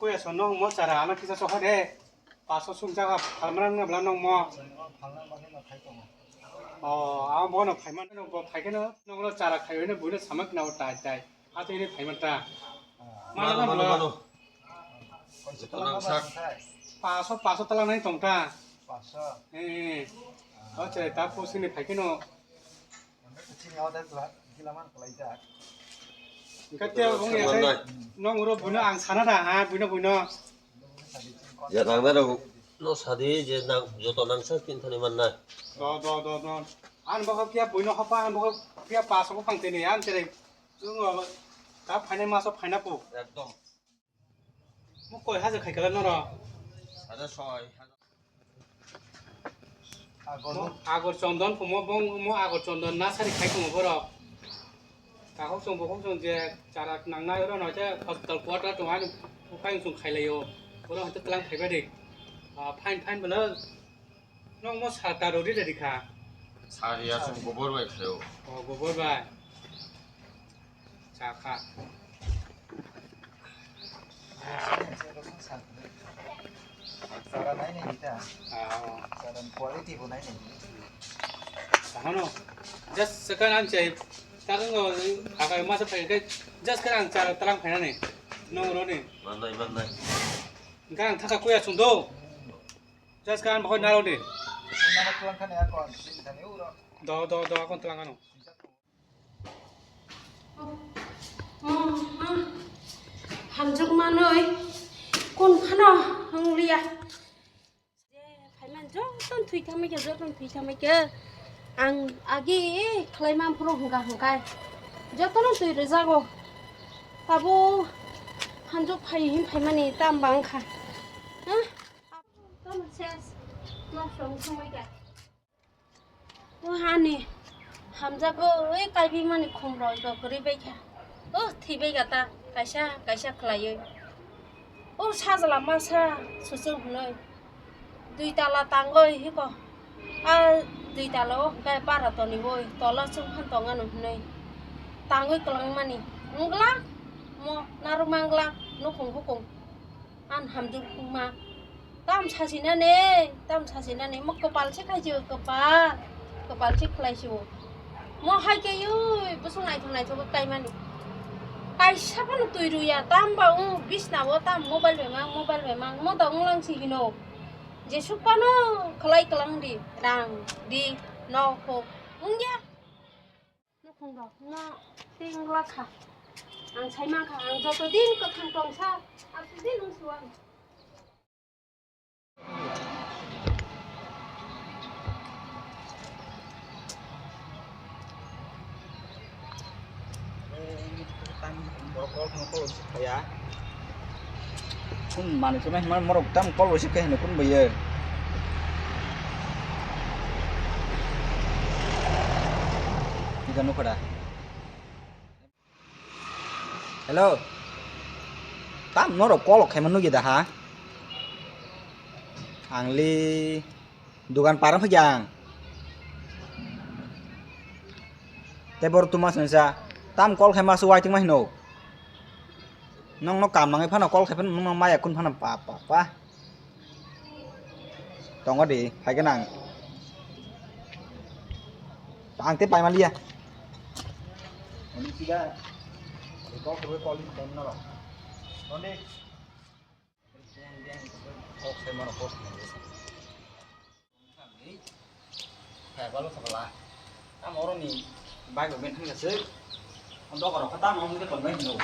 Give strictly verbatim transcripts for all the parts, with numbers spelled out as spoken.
Kuya so nong mo chara ano kisa so hade. Paso sung jaga phalmana nang bla nong mo. O, ang bono phaiman no bo phaikeno nongno chara khayo ne buino samak na tai tai. Ate ne phaiman ta. Mano, mano, mano. Joto nang sak. Paso, paso tala nai tong ta. Paso. Eh, eh. O chara ta posini phaikeno. Kate wng ya khai nong uro buino ang sana da ha buino buino. Ya nang na rok no sadi je nang joto nang sa tin thani man na. Do do do do. An bokho kia buino hopa an bokho kia paso ko pang tene an tere. Tung ta phainai maso phaina pu. Ekdom. Mo koi hajar khai kala noro. Hajar soi. Mo agor chondon phumo bong mo agor chondon nasari khai phumo borok. Takhok chong bokhok chong je chara nangnai oro no je hospital quarter tong ani ukai chong khai laio. Oro hante tlang khai badi. Ah, fine fine bolo. Nong mo sar ta rori radi kha. Sar ya chong gobor bai khaio. Oh, gobor bai. Chakha. Chara nai nai ta. Ah, oh. Chara quality bo nai nai. Sahano. Just second ang chai. Takang go akai masa pai kai. Just kan ang chara talang phaina ni. Nong ro ni. Manai manai. Gang thaka kuya sung do. Just kan bhoi naro ni. Nana tulang kan ya kon. Do do do kon talang ano. Hamjwk manwi kun phano wng liya. Je phaiman joto thwi thangmai khe, joto thwi thangmai khe. Ang agi khlai man phuru hwnkha hwnkha. Jotono twi rwjago. Tabuk hamjwk phai hin phaimani tam bang kha. Ha? Tamo ses. Ma song thangmai kha. O hani hamjago, oi kaibimani khumroi bo kwrwi baikha. O thwi baikha ta, kaisa kaisa khlaiwi. O sajla masa suchung hwnwi. Dui tala tangwi hiko. A dui tala o hwnkhe bara toniwi tola chwng phan tongano hwnwi. Tangwi kwlangmani. Wngla mo narwkma wngla nukhung bukung. An hamjwk wngma. Tam sasinani, tam sasinani, mo kwpal se khai sio, kwpal, kwpal se khlai sio. Mo hai khe yui, bwswk naithok naithok khe kaimani. Kaisa phano twi rwya, tam ba wng bisna o, tam mobile bai mang, mobile bai mang, mo da wng lang si hino. Jesuk phano khlai kwlang di, rang di, nok hok, wngya. Nukhung rok no tengla kha. Ang sai mankha, ang joto din kwthang tongsa, aswk din wng si o ang. Borok call khaina call receive khaiya. Kun manwi khe mai hwnmani morok tam call receive khai hwnwi kun baiya. Ida nukha da. Hello. Tam norok call khaima nukya da ha? Ang le dugan par wng phai ang. Tei boro tuma swnsa tam call khaima se waiting ma hino. Nokno kam nangwi phano call khai phano nokno maya kun phano pa pa pa. Tongo di, phai khe nang. Ang tei paima liya. Oni sida. Call khe call in time noro. Oni. Kok sai mano post nang. Hai balo sabala. Tam oro ni bike ben thang se. Ondo koro kata mo mungke tonbai hino.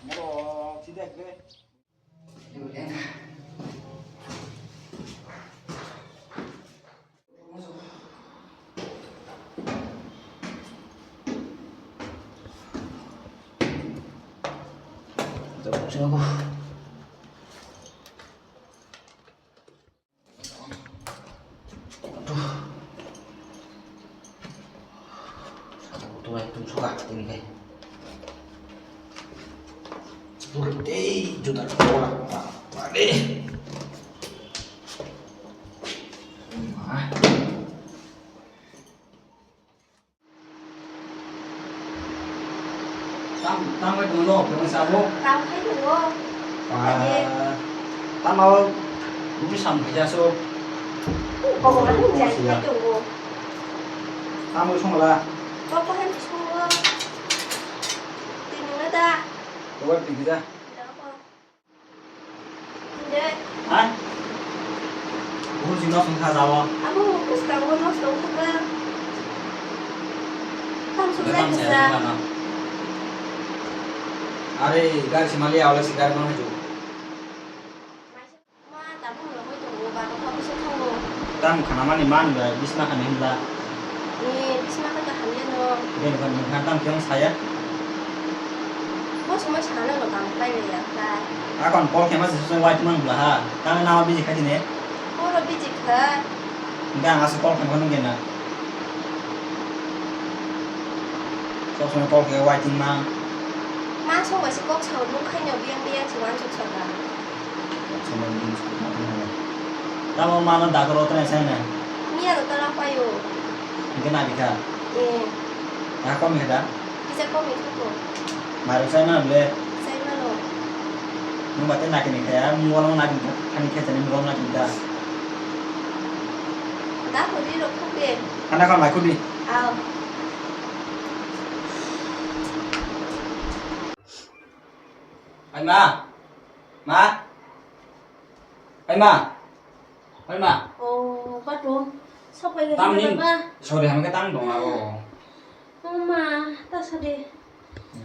Moro sida ke. Tung lai tung suka tini kai. Pur dei juta kola pa pa de. Ma. Tam tam kai tung lo, tung sabo. Tam kai tung lo. Ah, tamo bini sam khaja so. Kok ko hai jai tongo. Tamo songla. Kok ko hai songo. Tini ngada. Kok ko tini da. Hai. Bukur jino songkha jabo. Amo bwskango nosto wngkha. Tamsuk jai kisa. Are gari simali awle si gari mang haju. Ma tabuk rogoi tongo ba kotha bwswk thango. Tam khana mani man ba bisma khani himla. E, bisma khe kaham ya no. Bini khan nokha tam kiyong saya. Bo somoi sana no tang pai le ya kha. Akon call khema se sosai wai tumang bla ha. Tang nama busy kha tine. Oro busy kha. Enggak, ang asal call khema nung kena. Sok somoi call khe wai tumang. Ma so wai se kok sao nung khaino biyang biyang se wansuk saka. Tamo mano dakoro tene sai na. Miya ro tara payo. Engke na bikha. Eh. Na kom bikha da? Kisa kom bikha ko. Maro sai na ble. Sai mano. Nung bate na kini kaya, mung wala na kini kani kaya jani mung wala na kini da. Da ko di ro ko be. Kana kon mai kudi. Aw. Ai ma. Ma. Ai ma. Ai ma. Oh, batu. Sok pai Tam ni. Baba. Sorry, hamke tang dong aro. Oh ma, ta sade.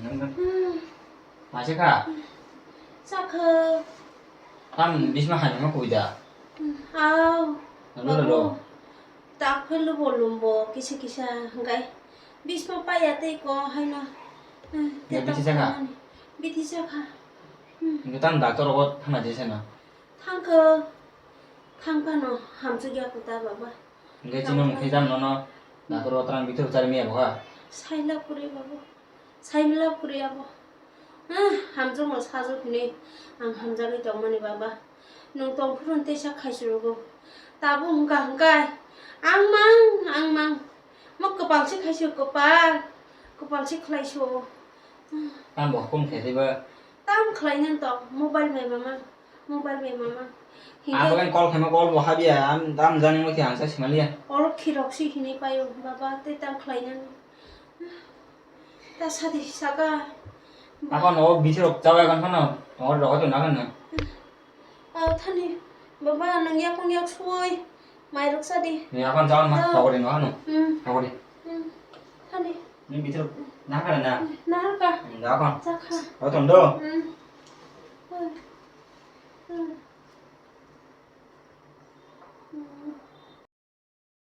Nang nang. Hmm. Masih kha. Sakhe. Tam bisma hai ma koi da. Hmm. Aw. Lalu lalu. Babu. Tak phelu bo lumbo kisa kisa hingkai. Bisma paya tei ko haino. Hmm, Nge te bithi tak sakha? Phaimani. Bithi sakha. Hmm. Nge tam doctor rogo thangna jese na. Thangkhe, thangphano hamjak ya kota baba. Hingke chini mung khe jam nono, doctor o twrang bithor chari miya bokha. Sailap kwrwi baba. Sailap kwrwi abo. Ah, hamjakno sajak hinwi ang hamjagwi tongmani baba. Nwng tongphuru teisa khaisurugo. Tabuk wngkha hwnkhe. Ang mang, ang mang. Mo kwpal se khaisu kwpal. Kwpal se khlaisu. Ang bo hukum khe tei ba. Tam khlainani to, mobile bai mama, mobile bai mama. Hingke Ang khe call khaima call bo habya, ang tam jani mo khe ang sa simaliya. Oro khirok si hinwi paio, baba, tei tam khlainani. Ta sadi saka. Ako no bithi rok chawa kan kono, oro rogo to na kan na. Aw thani, baba, nang yakung yak suoi, mai rok sadi. Ni akan chawan ma, Ah. Rogori no ano. Hmm. Rogori. Hmm. Thani. Ni bithi rok na kan na. Na ka. Da kan. Chakha. O ton do. Hmm. Hmm. Hmm.